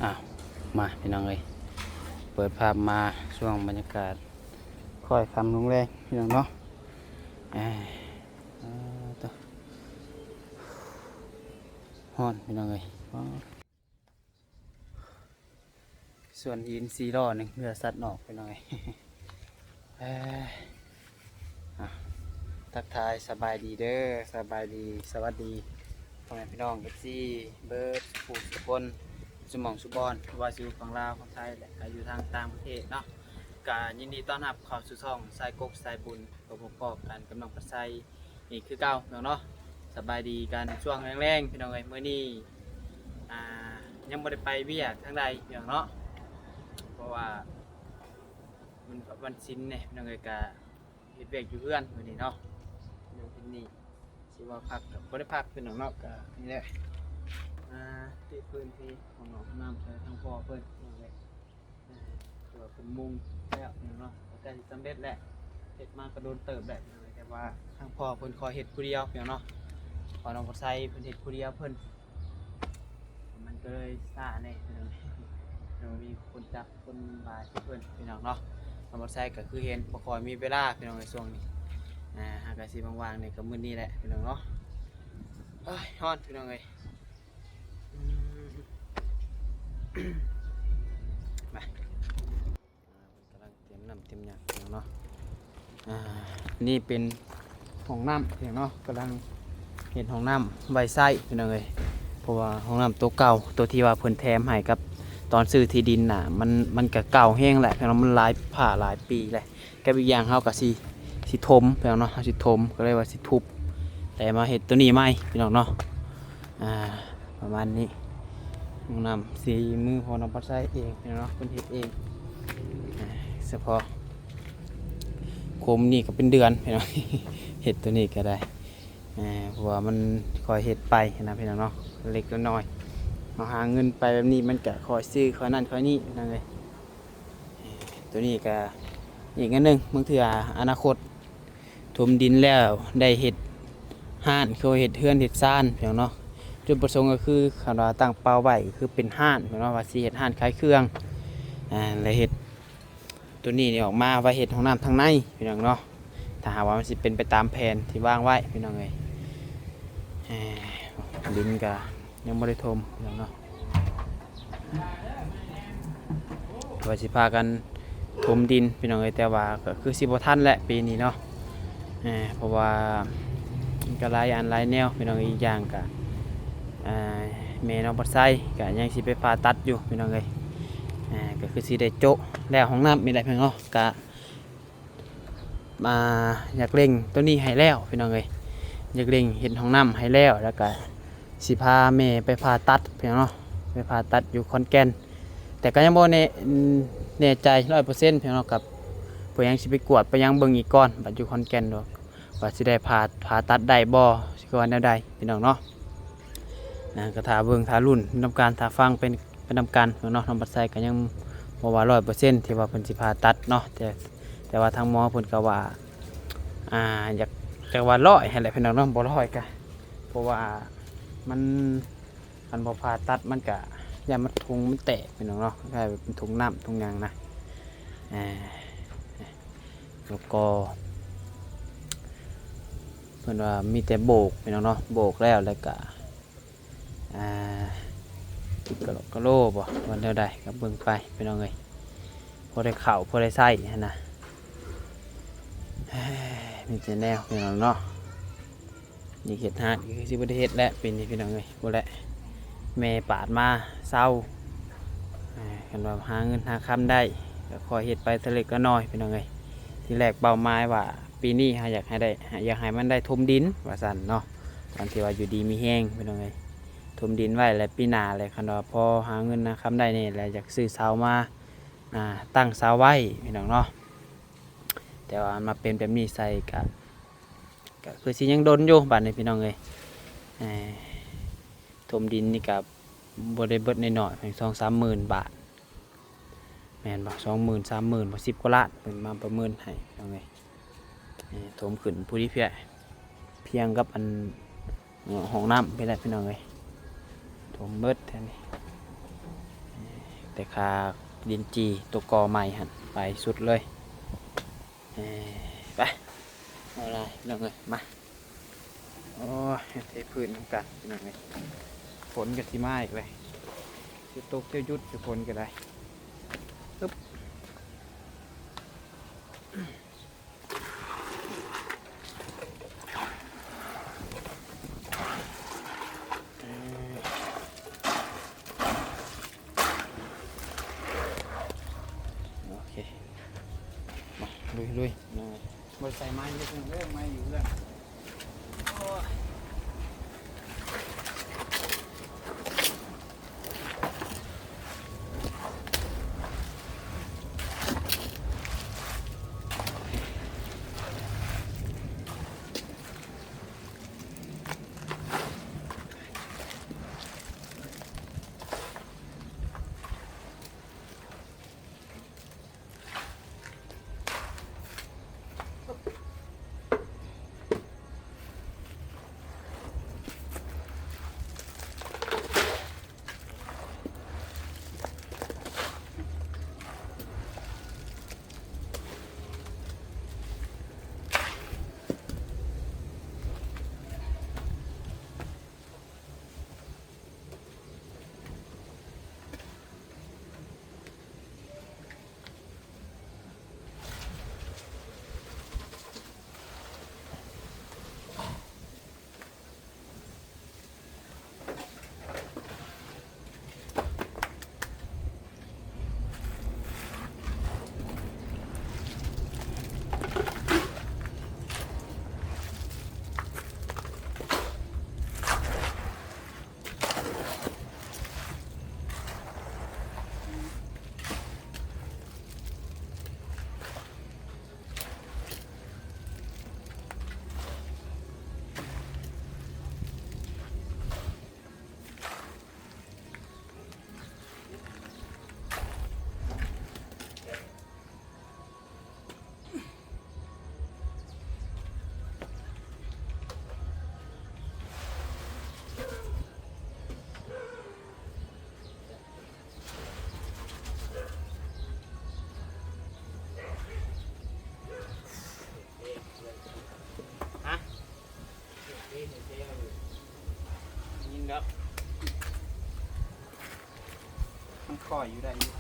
ອ້າວ ມາພີ່ນ້ອງເອີຍ ເປີດພາບມາຊ່ວງບັນຍາກາດຄ້ອຍຄ່ຳລົງແລງພີ່ນ້ອງເນາະ. ເອີ ເອີ ໂຕ ຮ້ອນພີ່ນ້ອງເອີຍ. ສ່ວນຫີນສີ່ລໍ້ໜຶ່ງເຮືອສັດນອກພີ່ນ້ອງເອີຍ. ເອີ ອ່ະ ທັກທາຍສະບາຍດີເດີ ສະບາຍດີ ສະຫວັດດີພໍ່ແມ່ພີ່ນ້ອງ ເອັຟຊີ ເບິດສູ່ຜູ້ສູ່ຄົນ ສູ່ໝ່ອງສູ່ບ່ອນ ບໍ່ວ່າຊິຢູ່ຝັ່ງລາວ ຝັ່ງໄທ ແລະ ກະຢູ່ທາງຕ່າງປະເທດເນາະ. ກະຍິນດີຕ້ອນຮັບເຂົ້າສູ່ຊ່ອງຊາຍກົກສາຍບຸນ ກໍພົບພໍ້ກັນກັບນ້ອງພັດໄຊອີກຄືເກົ່າເນາະ. ສະບາຍດີກັນຊ່ວງແລງໆ ພີ່ນ້ອງເອີຍ. ມື້ນີ້ ອ່າ ຍັງບໍ່ໄດ້ໄປວຽກທາງໃດພີ່ນ້ອງເນາະ ເພາະວ່າມັນວັນສິນເດ້ພີ່ນ້ອງເອີຍ. ກະເຮັດວຽກຢູ່ເຮືອນມື້ນີ້ເນາະ ຢູ່ທີ່ນີ້ ຊິວ່າພັກກໍບໍ່ໄດ້ພັກພີ່ນ້ອງເນາະ. ກະນີ້ແຫຼະ ອ່າ ຕິພື້ນທີ່ຫ້ອງນ້ຳໃຫ້ທາງພໍ່ເພິ່ນພີ່ນ້ອງເອີຍ. ອ່າ ຄືວ່າເພິ່ນມຸງແລ້ວພີ່ນ້ອງເນາະ ກໍໃກ້ຊິສຳເລັດແລ້ວ ເຮັດມາກໍດົນເຕີບແລ້ວພີ່ນ້ອງເອີຍ. ແຕ່ວ່າທາງພໍ່ເພິ່ນຂໍເຮັດຜູ້ດຽວພີ່ນ້ອງເນາະ ເພາະນ້ອງພັດໄຊເພິ່ນເຮັດຜູ້ດຽວເພິ່ນ ມັນກໍເລີຍຊ້າແດ່ພີ່ນ້ອງເອີຍ ບໍ່ມີຄົນຈັບຄົນຫຼາຍຄືເພິ່ນພີ່ນ້ອງເນາະ. ນ້ອງພັດໄຊກໍຄືເຫັນບໍ່ຄ່ອຍມີເວລາພີ່ນ້ອງເອີຍຊ່ວງນີ້ ອ່າ ຫາກະຊິວ່າງໆນີ້ກໍມື້ນີ້ແຫຼະພີ່ນ້ອງເນາະ. ໂອ້ຍ ຮ້ອນພີ່ນ້ອງເອີຍ. ອືມ ມາ ອ່າ ເພິ່ນກຳລັງຕຽມນ້ຳຕຽມຫຍັງເນາະ. ອ່າ ນີ້ເປັນຫ້ອງນ້ຳເນາະ ກຳລັງເຮັດຫ້ອງນ້ຳໄວ້ໃຊ້ພີ່ນ້ອງເອີຍ. ເພາະວ່າຫ້ອງນ້ຳໂຕເກົ່າ ໂຕທີ່ວ່າເພິ່ນແຖມໃຫ້ກັບຕອນຊື້ທີ່ດິນນະ ມັນ ມັນກະເກົ່າແຮງແຫຼະພີ່ນ້ອງ ມັນຫຼາຍ ພາ ຫຼາຍປີແລ້ວ. ກັບອີກຢ່າງເຮົາກໍຊິ ຊິຖົມພີ່ນ້ອງເນາະ ເຮົາຊິຖົມ ກໍເລີຍວ່າຊິທຸບ ແຕ່ມາເຮັດໂຕນີ້ໃໝ່ພີ່ນ້ອງເນາະ. ອ່າ ປະມານນີ້ ຫ້ອງນ້ຳສີມືພໍ່ນ້ອງພັດໄຊເອງພີ່ນ້ອງເນາະ ເພິ່ນເຮັດເອງ. ອ່າ ສະເພາະໂຄມນີ້ກໍເປັນເດືອນພີ່ນ້ອງ ເຮັດໂຕນີ້ກໍໄດ້ ອ່າ ເພາະວ່າມັນຄ່ອຍເຮັດໄປນະພີ່ນ້ອງເນາະ ເລັກນ້ອຍ ເຮົາຫາເງິນໄປແບບນີ້ ມັນກໍຄ່ອຍຊື້ຄ່ອຍນັ້ນຄ່ອຍນີ້ພີ່ນ້ອງເອີຍ. ໂຕນີ້ກໍອີກອັນໜຶ່ງ ບາງເທື່ອອະນາຄົດຖົມດິນແລ້ວໄດ້ເຮັດຮ້ານ ຄືເຮັດເຮືອນເຮັດຊານພີ່ນ້ອງເນາະ. ຈຸດປະສົງກໍຄື ຄັນວ່າຕັ້ງເປົ້າໄວ້ຄືເປັນຮ້ານພີ່ນ້ອງ ວ່າຊິເຮັດຮ້ານຂາຍເຄື່ອງ ອ່າ ແລະເຮັດໂຕນີ້ນີ້ອອກມາໄວ້ເຮັດຫ້ອງນ້ຳທາງໃນພີ່ນ້ອງເນາະ. ຖ້າຫາກວ່າມັນຊິເປັນໄປຕາມແຜນທີ່ວາງໄວ້ພີ່ນ້ອງເອີຍ. ເອີ ດິນກໍຍັງບໍ່ໄດ້ຖົມພີ່ນ້ອງເນາະ ວ່າຊິພາກັນຖົມດິນພີ່ນ້ອງເອີຍ ແຕ່ວ່າກໍຄືຊິບໍ່ທັນແຫຼະປີນີ້ເນາະ. ເອີ ເພາະວ່າມັນກໍຫຼາຍອັນຫຼາຍແນວພີ່ນ້ອງເອີຍ. ອີກຢ່າງກໍ ອ່າ ແມ່ນ້ອງພັດໄຊກໍຍັງຊິໄປຜ່າຕັດຢູ່ພີ່ນ້ອງເອີຍ. ເອີ ກໍຄືຊິໄດ້ໂຈະແລ້ວຫ້ອງນ້ຳນີ້ແຫຼະພີ່ນ້ອງເນາະ ກະ ອ່າ ຢາກເລັ່ງໂຕນີ້ໃຫ້ແລ້ວພີ່ນ້ອງເອີຍ ຢາກເລັ່ງເຮັດຫ້ອງນ້ຳໃຫ້ແລ້ວ ແລ້ວກະຊິພາແມ່ໄປຜ່າຕັດພີ່ນ້ອງເນາະ ໄປຜ່າຕັດຢູ່ຂອນແກ່ນ. ແຕ່ກໍຍັງບໍ່ແນ່ ແນ່ໃຈຮ້ອຍເປີເຊັນພີ່ນ້ອງເນາະ ກັບເພິ່ນຍັງຊິໄປກວດໄປຫຍັງເບິ່ງອີກກ່ອນ ບັດຢູ່ຂອນແກ່ນ ວ່າຊິໄດ້ຜ່າ ຜ່າຕັດໄດ້ບໍ່ ຊິຄືວ່າແນວໃດພີ່ນ້ອງເນາະ. ນະ ກໍຖ້າເບິ່ງຖ້າລຸ້ນນຳກັນ ຖ້າຟັງເປັນ ໄປນຳກັນເນາະ. ນ້ອງບັດໄຊກໍຍັງບໍ່ວ່າຮ້ອຍເປີເຊັນທີ່ວ່າເພິ່ນຊິຜ່າຕັດເນາະ ແຕ່ ແຕ່ວ່າທາງໝໍເພິ່ນກໍວ່າ ອ່າ ຢາກ ຢາກວ່າຮ້ອຍຫັ້ນແຫຼະພີ່ນ້ອງເນາະ ບໍ່ຮ້ອຍກໍ ເພາະວ່າມັນ ຄັນບໍ່ຜ່າຕັດມັນກະຢ້ານມັນ ທຸງມັນແຕກພີ່ນ້ອງເນາະ ຄ້າຍເປັນທຸງນ້ຳທຸງຫຍັງນະ. ເອີ ແລ້ວກໍເພິ່ນວ່າມີແຕ່ໂບກພີ່ນ້ອງເນາະ ໂບກແລ້ວ ແລ້ວກະ ອ່າ ກະໂຫຼກະໂຫຼບໍ່ ວ່າແນວໃດກໍເບິ່ງໄປພີ່ນ້ອງເອີຍ ພໍໄດ້ເຂົ້າພໍໄດ້ໃຊ້ຫັ້ນນະ. ເອີຍ ມີແຕ່ແນວພີ່ນ້ອງເນາະ ນີ້ເຮັດຮ້ານກໍຄືຊິບໍ່ໄດ້ເຮັດແຫຼະປີນີ້ພີ່ນ້ອງເອີຍ. ພຸ້ນແຫຼະ ແມ່ປາດມາເຊົາ ເອີ ຄັນວ່າຫາເງິນຫາຄຳໄດ້ກໍຄ່ອຍເຮັດໄປເທື່ອເລັກເທື່ອນ້ອຍພີ່ນ້ອງເອີຍ. ທີແລກເປົ້າໝາຍວ່າ ປີນີ້ເຮົາຢາກໃຫ້ໄດ້ ຢາກໃຫ້ມັນໄດ້ຖົມດິນວ່າຊັ້ນເນາະ ຕອນທີ່ວ່າຢູ່ດີມີແຮງພີ່ນ້ອງເອີຍ. ຖົມດິນໄວ້ແລ້ວປີໜ້າແຫຼະ ຄັນວ່າພໍຫາເງິນຫາຄຳໄດ້ແດ່ແລ້ວ ຢາກຊື້ເສົາມາ ອ່າ ຕັ້ງເສົາໄວ້ພີ່ນ້ອງເນາະ. ແຕ່ວ່າມາເປັນແບບນີ້ໃສ່ກະ ກະຄືຊິຍັງດົນຢູ່ບາດນີ້ພີ່ນ້ອງເອີຍ. ເອີ ຖົມດິນນີ້ກະບໍ່ໄດ້ເບິດໜ້ອຍໆ ສອງສາມໝື່ນບາດ ແມ່ນບໍ່ ສອງໝື່ນ ສາມໝື່ນບໍ່ ສິບກວ່າລ້ານ ເພິ່ນມາປະເມີນໃຫ້ພີ່ນ້ອງເອີຍ. ເອີ ຖົມຂຶ້ນຜູ້ດີພຽງ ພຽງກັບອັນ ເອີ ຫ້ອງນ້ຳພຸ້ນແຫຼະພີ່ນ້ອງເອີຍ ຖົມເບິດແທ້ນີ້. ເອີ ແຕ່ຄາດິນຈີ່ຕົວກໍໃໝ່ຫັ້ນ ໄປສຸດເລີຍ. ເອີ ໄປ ເອົາຫຼາຍພີ່ນ້ອງເອີຍ ມາ. ໂອ້ຍ ເທພື້ນນຳກັນພີ່ນ້ອງເອີຍ ຝົນກໍຊິມາອີກແລ້ວ ຊິຕົກຈະຢຸດຢູ່ ຝົນກໍໄດ້. ໂອເຄ ມາ ລຸຍໆ ບໍ່ໄດ້ໃສ່ໄມ້ເດີ ໄມ້ຢູ່ເຮືອນ. ຍິນດອກ ມັນຄ່ອຍຢູ່ ໄດ້ຢູ່.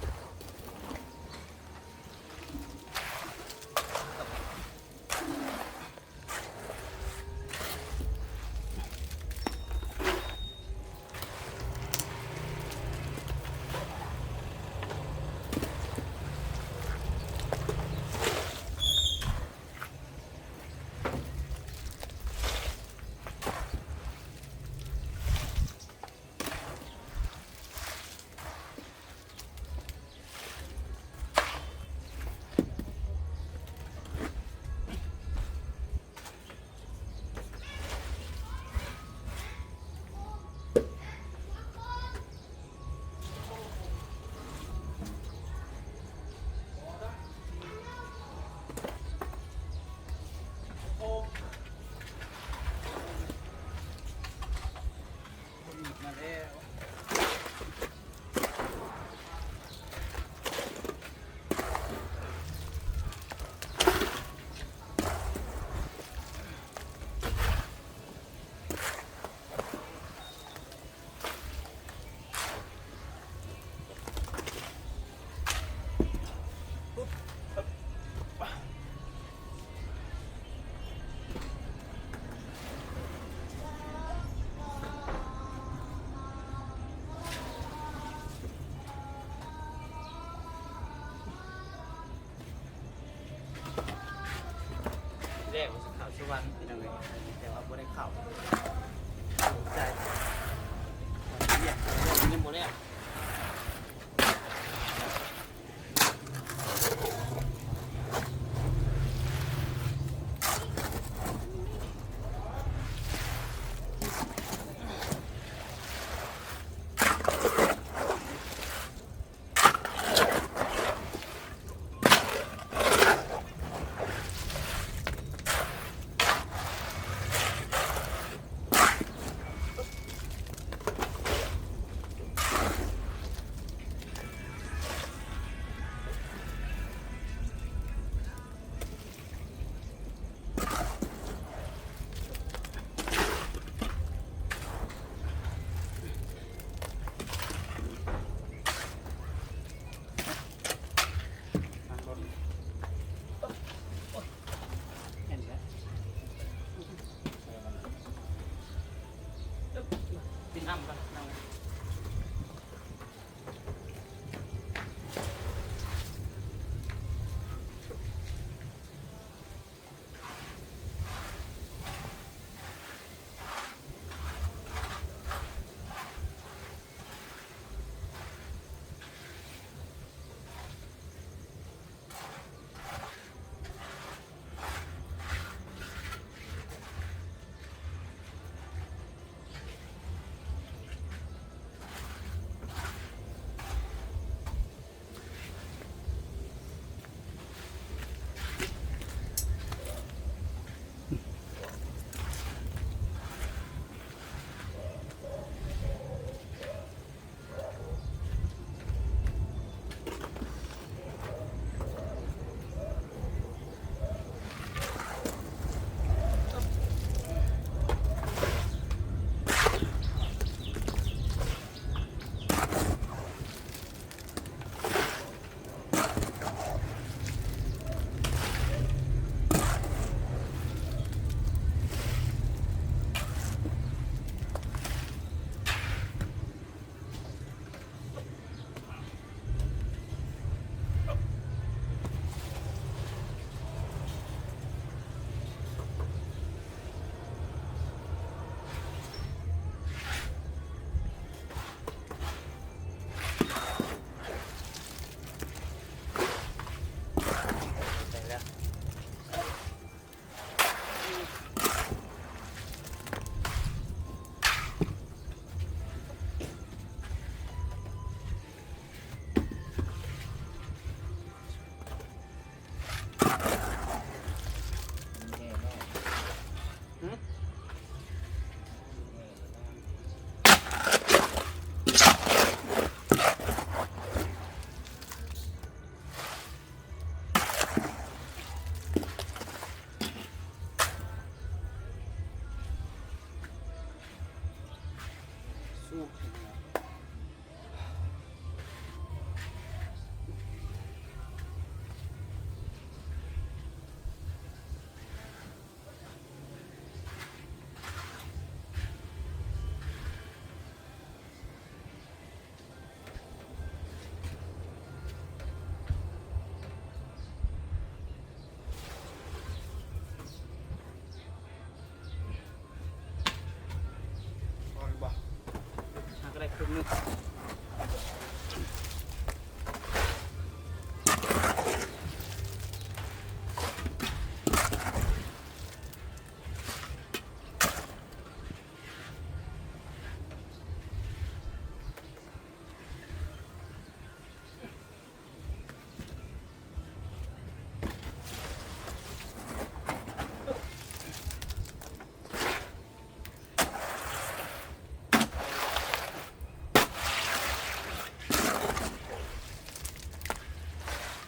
ນ້ຳກ່ອນພີ່ນ້ອງ.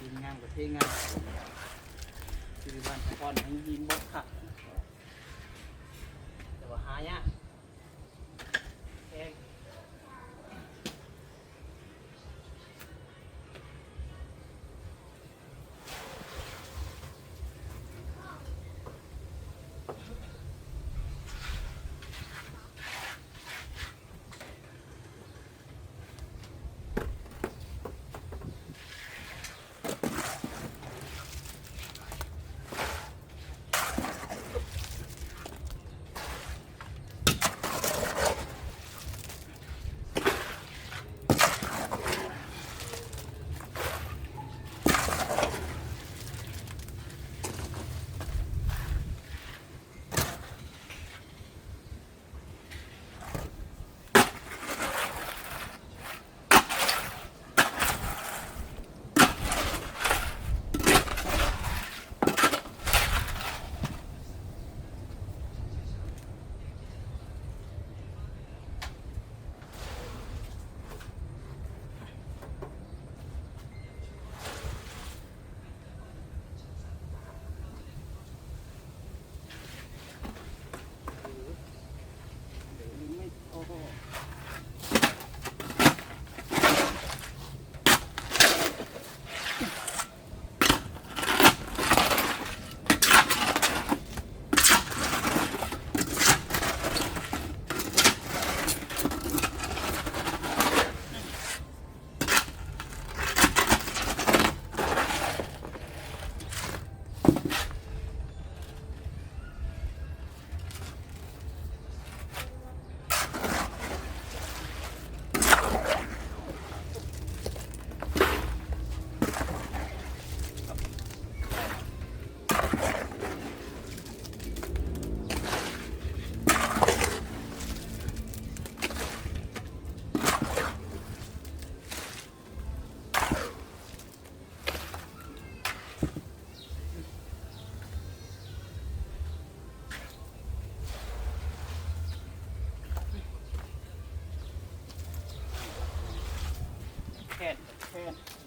ທີມງານກໍເທງານ ຄືບ້ານສະພອນແຫ່ງຫີນບໍ່ຄັກ ແຕ່ວ່າຫາຍາກ. ໂ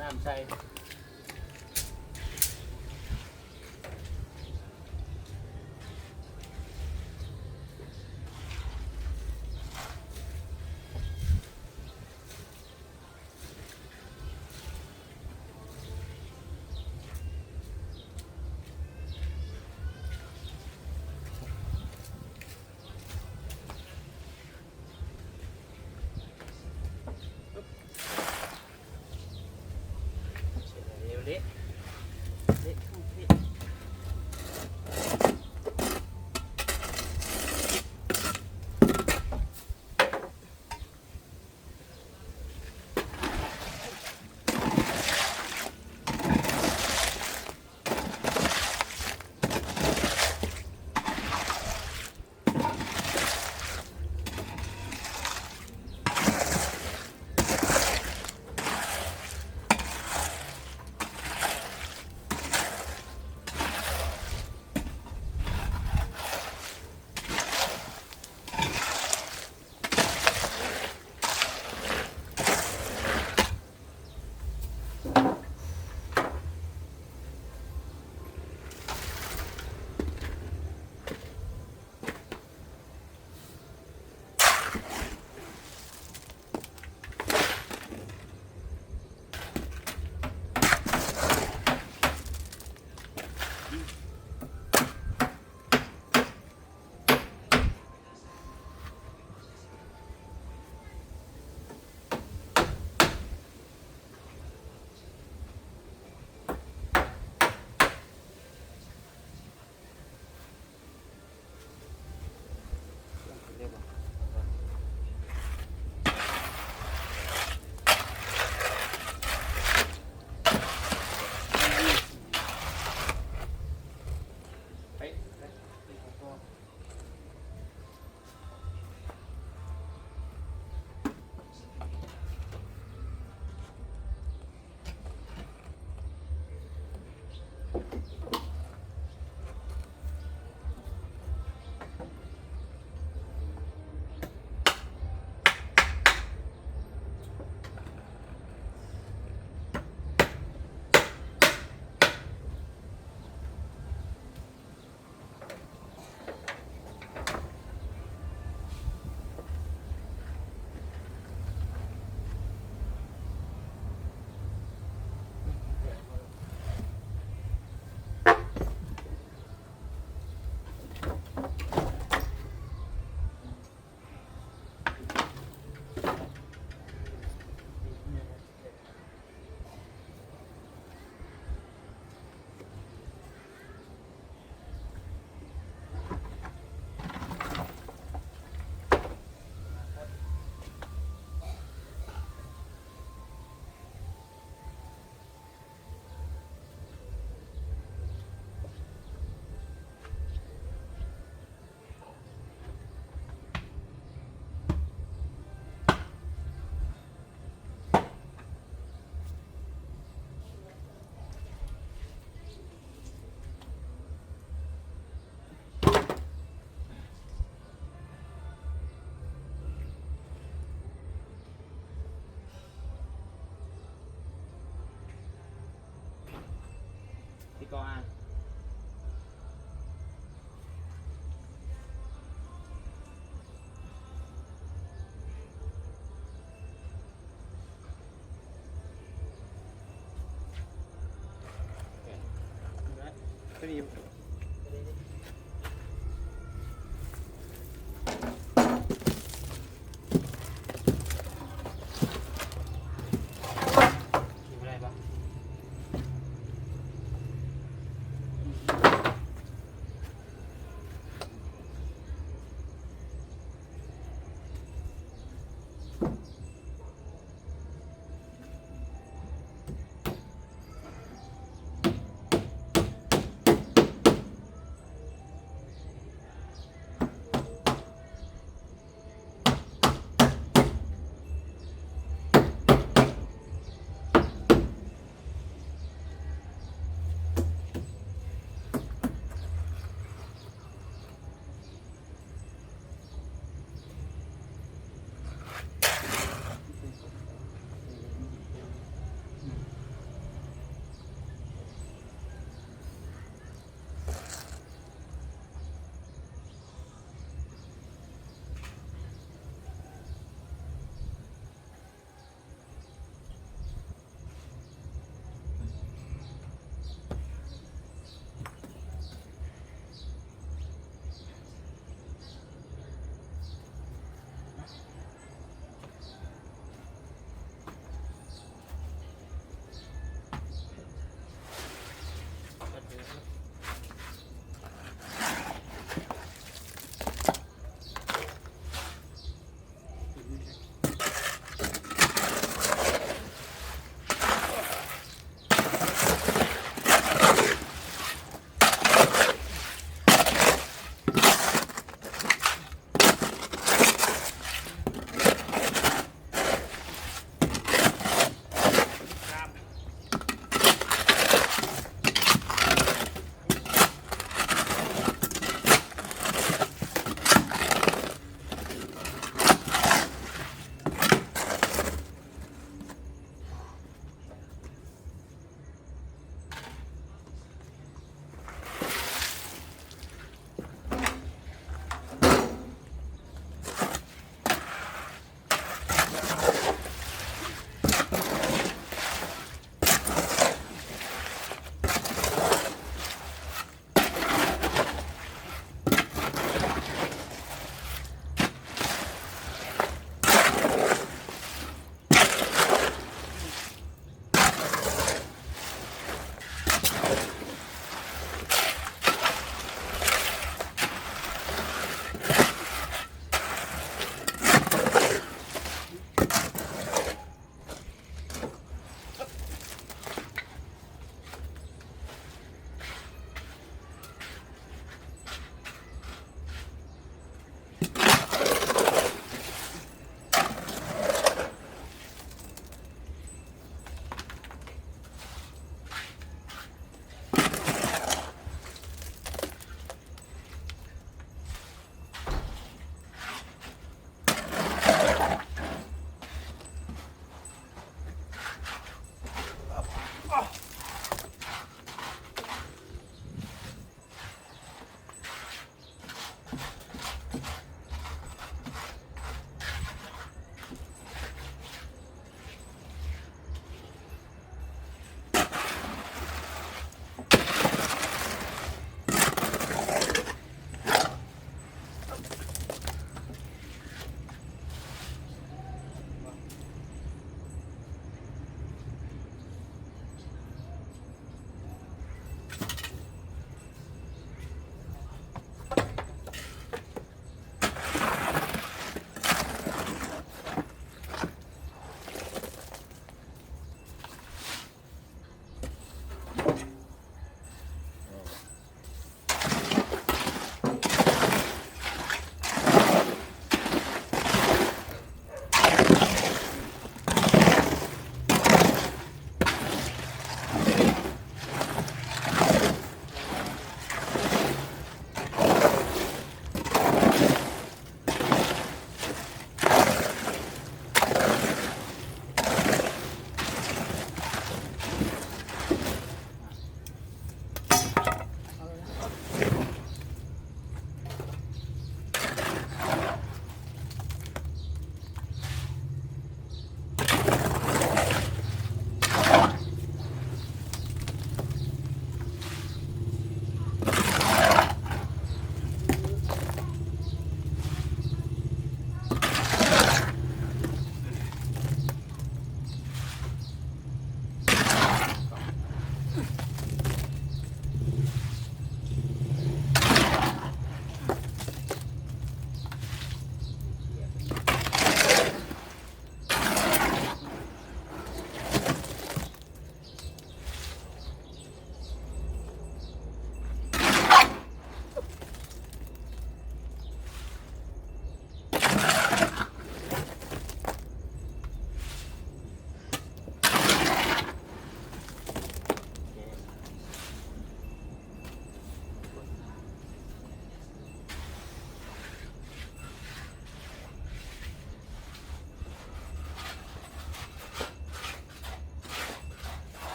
ນ້ຳໃສ່. ທີ່ເກົ້າ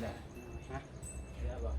ນະ ຮະ ເຫຼືອບໍ່?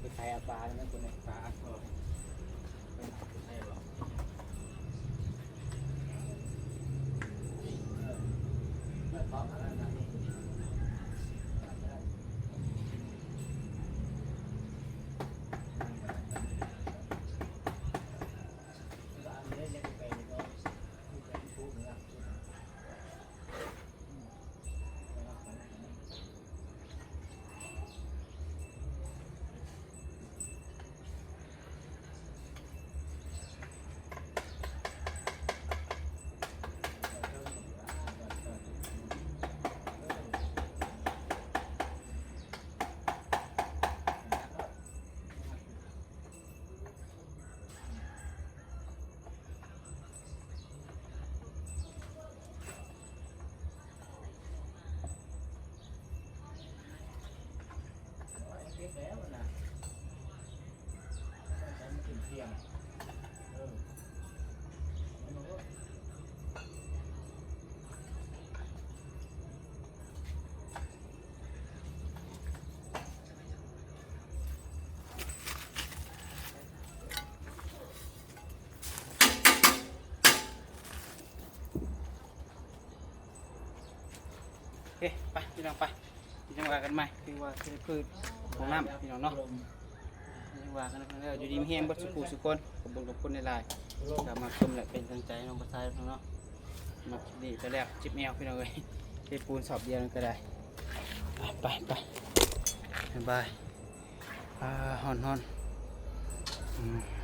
ໄປໄຖເອົາປາແລ້ວ ຄົນນີ້ ປາອັດ ໂອເຄ ໄປພີ່ນ້ອງ ໄປ ຈັ່ງວ່າກັນໃໝ່ ຄືວ່າຊິໄດ້ພືດຂອງນ້ຳພີ່ນ້ອງເນາະ ຈັ່ງວ່າກັນເດີ ຢູ່ດີມີແຮງເບິດສູ່ຜູ້ສູ່ຄົນ ຂອບຄຸນຂອບຄຸນຫຼາຍໆ ກໍມາຊົມ ແລະ ເປັນກຳລັງໃຈໃຫ້ນ້ອງປະຊາຊົນເນາະ ມັກຄລິບນີ້ກໍແລ້ວ ເຈັບແອວພີ່ນ້ອງເອີຍ ເທປູນສອບດຽວນັ້ນກໍໄດ້ ໄປ ໄປ ໄປ ບາຍບາຍ ອ່າ ຮ້ອນໆ ອືມ.